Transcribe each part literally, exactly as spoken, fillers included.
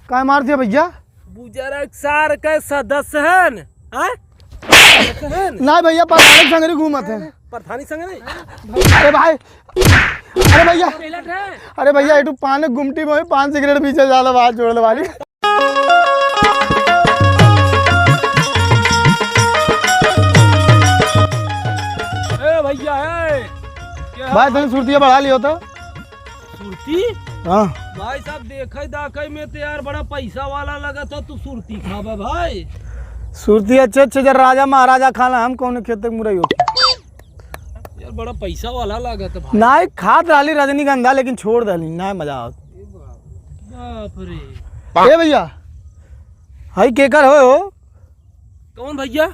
काय मार दिया भइया? बुजरक सार के सदस्य हन, हैं? सदस्य हन? नाहीं भइया, प्रधानी संगरी घूमत हैं। प्रधानी संगरी? अरे भाई, अरे भइया, अरे भइया, एठू पान गुमटी में पान सिगरेट पीछे ज्यादा बात जोड़ ले वाली। ए भइया, ए, क्या भाई, तनी सुरतिया बढ़ा लियो तो। सुरती? हाँ। भाई साहब, देखै दाखै में तो यार बड़ा पैसा वाला लगत हो, तू सुरती खाबे भाई। सुरती अच्छे अच्छे जर राजा महाराजा खाला, हम कौन खेत तक मुरई हो? यार बड़ा पैसा वाला लागत है भाई। नाहीं, खात रहली रजनीगंधा, लेकिन छोड़ देली, नाहीं मजा आवत। बाप रे। ए भइया, हई केकर हो, हो? कौन भइया?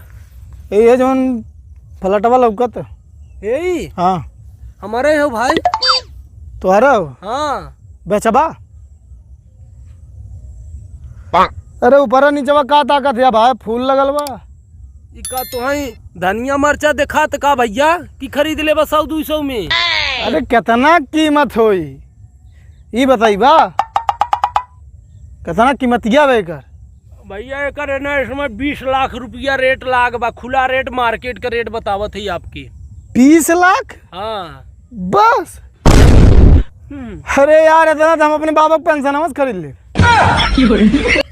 ए, ये जौन फ्लैटवा लौकत। यही? हाँ। हमरे हो भाई। तोहरे हो? हाँ। बेचबा? अरे ऊपरा नीचवा का ताकत है भाई, फूल लगल बा। ई का तोहई धनिया मरचा देखात का भइया कि खरीद लेबा सौ दुई सौ में? अरे केतना कीमत होई? ई बताई बा, केतना कीमतिया बा एकर? भइया, एकर है ना, इसमें बीस लाख रुपया रेट लाग बा, खुला रेट, मार्केट का रेट बतावत है आपके। बीस लाख? हाँ। बस? हम्म। अरे यार, इतना तो हम अपने बाबा के पेंशन खरीद ले।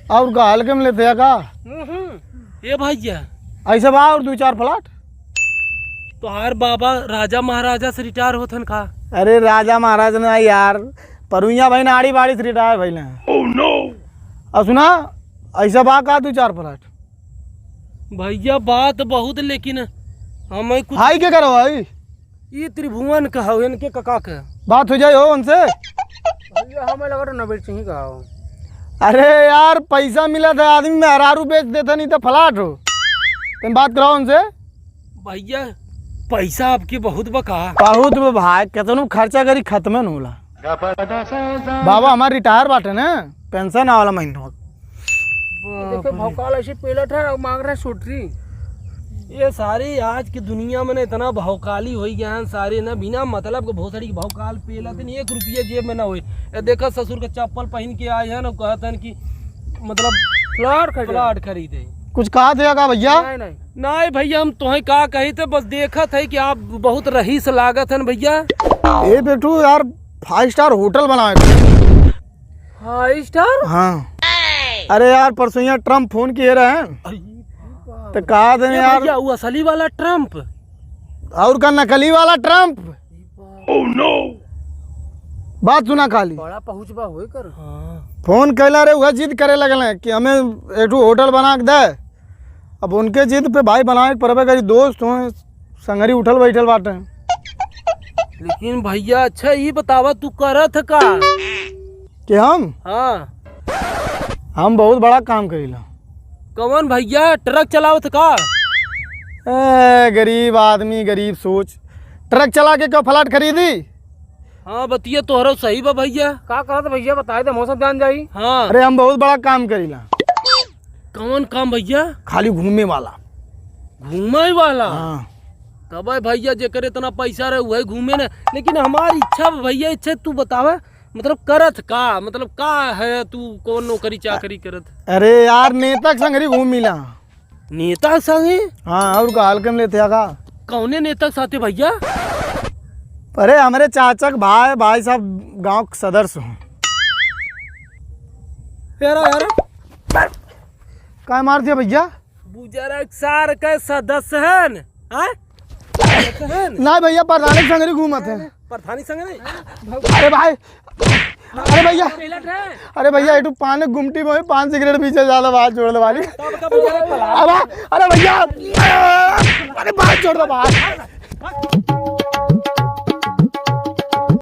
और का, हल्के में लेते हैं का? हम्म। ए भइया। ऐसे बा और दो चार फ्लैट? तोहार बाबा राजा महाराजा से रिटायर होत हन का? अरे राजा महाराज ना यार, परुइया भाई ना आड़ी बाड़ी से रिटायर भइल हैं। Oh no! और सुना, ऐसा बा का दो चार फ्लैट? भइया बात बहुत, लेकिन हमें कुछ हाई के करो भाई? ई त्रिभुवन का हौ, इनके कका के। बात हो जाए हो उनसे। भइया, हमें लगा तो नबीर सिंह का हौ। अरे यार, पैसा मिला था, आदमी मेहरारू बेच देता, नहीं तो फ्लैट हो। तुम बात कराओ उनसे। भइया, पैसा आपके बहुत बा का? बहुत बा भाई, केतनो खर्चा करी, खत्मे न होला। बाबा हमार रिटायर बाटे ना, पेंशन आवाला महीना। बाप देखो, रे। भौकाल ऐसे पेलत है और मांग रहे सुटरी। ये सारे आज की दुनिया में ना इतना भौकाली हो गया है, सारे ना बिना मतलब के भोसड़ी के भौकाल पेलत हैं, एक रुपया जेब में ना होए। ये देखा ससुर के चप्पल पहन के आए हैं ना, कहत हैं कि मतलब प्लाट खरीदे। प्लाट खरीदे। कुछ कहा थे का भइया? नहीं, नहीं। नहीं भइया, हम तोहे का कही थे, बस देखत है कि आप बहुत रईस लागत हन भइया। ए बेटू यार, फाइव स्टार होटल बनावे के। फाइव स्टार? हाँ। अरे यार, परसों यहाँ ट्रम्प फोन किए रहे हैं। अरे बाप तो रे। कहा देने ए यार। भइया, वो असली वाला ट्रम्प? और का, नकली वाला ट्रम्प? Oh no! बात सुना खाली। बड़ा पहुँचबा होए कर। हाँ। फोन कैला रे, वह जिद करे लगल हैं कि हमें एक ठो होटल बना के दे। अब उनके जिद पे भाई बनावे के परबे करी, दोस्त हों, संगरी उठल बैठल बाटे। लेकिन भइया, अच्छा ई बतावा, तू करत का? कि हम? हाँ। हम बहुत बड़ा काम करीला। कवन भइया, ट्रक चलावत का? ए, गरीब आदमी, गरीब सोच। ट्रक चला के क्यों फ्लैट खरीदी? हाँ, बतिया तोहरो सही बा भइया। का करत भइया, बताए दे, मौसम जान जाई। हाँ। अरे, हम बहुत बड़ा काम करीला। कवन काम भइया? खाली घूमे वाला। घूमे वाला? हाँ। तब भइया, जेकर इतना पैसा रहे, वही घूमे ना। लेकिन हमार इच्छा बा भइया, इच्छा तू बतावा, मतलब करत का, मतलब का है तू, कौन नौकरी चाकरी करत? अरे यार, नेता के संगरी घूमिला। नेता संगे? हाँ, और का, हल्के में लेते हैं का? कौने नेता के साथे भइया? अरे, हमरे चाचा के भाई, भाई साहब गाँव के सदस्य हों। यार, यार। काय मार दिया भइया? बुजरक सार के सदस्य हन, हाँ? सदस्य हन? नाहीं भइया, प्रधानी संगरी घूमत हैं। प्रधानी संगरी? अरे भाई, अरे भइया, अरे भइया, एठू पान गुमटी में पान सिगरेट पीछे ज्यादा बात जोड़ ले वाली। तब का बुजरक पला? अरे, अरे भइया, अरे बात जोड़ दे बात।